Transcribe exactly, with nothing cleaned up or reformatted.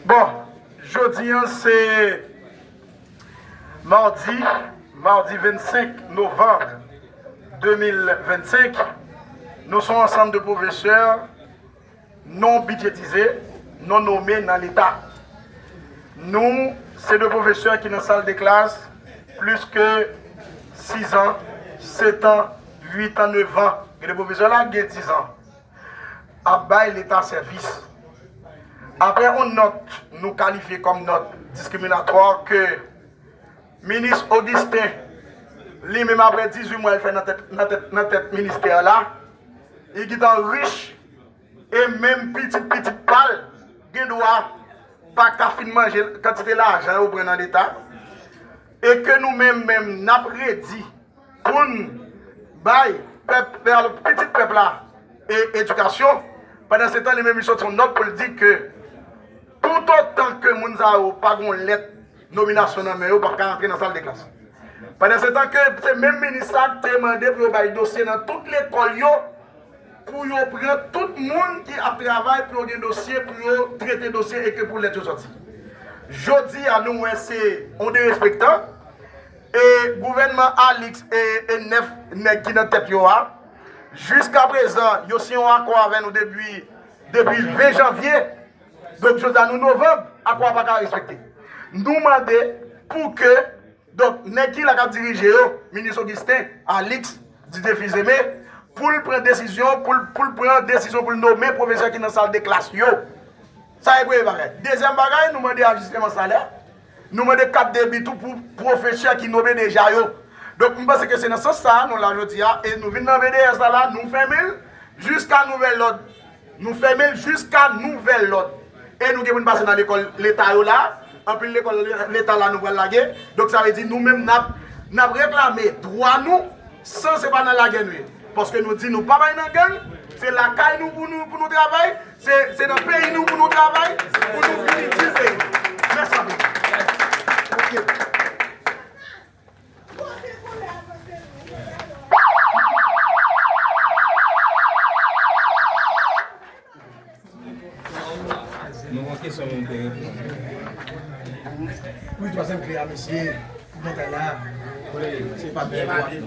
Bon, jodi a se madi, madi vennsenk novanm de mil vennsenk. Nou se yon ansanm de pwofesè non bidjetize, non nome nan Leta. Nou se de pwofesè ki nan sal de klas plis ke sis an, set an, uit an, nèf an. Gen de pwofesè la gen diz an ap bay Leta sèvis. Apre yon nòt nou kalifye kòm nòt diskriminatwa ke minis Augustin li menm apre dizuit mwa l fè nan tèt, nan tèt, nan tèt ministè la, li gentan rich, e menm pitit pitit pa l gen dwa pa ka fin manje kantite lajan yo pran nan Leta, e ke nou menm menm n ap redi pou n bay pèp, pitit pèp la e edikasyon. Pandan se tan li menm li soti yon nòt pou l di ke toutotan ke moun sa yo pa gen yon lèt nominasyon nan men yo, p ap ka rantre nan sal de klas. Pandan se tan ke se menm minis sa k te mande pou yo bay dosye nan tout lekòl yo, pou yo pran tout moun ki ap travay pou yo gen dosye, pou yo trete dosye e ke pou lèt yo sòti. Jodi a nou wè se yon derespektan, e gouvènman Alix e, e nèf nèg ki nan tèt yo a, jiskaprezan yo siyen yon akò avè nou depi, depi ven janvye. Donk jodi a nou novanm, akò a pa ka respekte. Nou mande pou ke Donk, nèg ki la k ap dirije yo, minis Augustin, Alix, Didier Fils-Aimé, pou l pran desizyon, pou l, pou l pran desizyon pou l nome pwofesè ki nan sal de klas yo. Sa se premye bagay. Dezyèm bagay, nou mande ajisteman salè. Nou mande kat debi tou pou pwofesè ki nome deja yo. Donk, m panse ke se nan sans sa a nou la jodi a, e nou vin nan V D S la, la, nou fèmen l jiska nouvèl lòd. Nou fèmen l jiska nouvèl lòd. E nou gen pou n pase nan lekòl Leta yo la. Anpil lekòl Leta la nou pral lage. Donk sa vle di nou menm n ap, n ap reklame dwa nou san se pa nan lagè nou ye. Paske nou di nou pa bay nan gang. Se lakay nou pou nou, pou nou travay. Se, se nan peyi nou pou nou travay. Pou nou vin itil peyi nou. Mèsi anpil. Nou gen kesyon nou te reponn. Wi, twazyèm kle a, mesye, pou batay la. Se pa byen.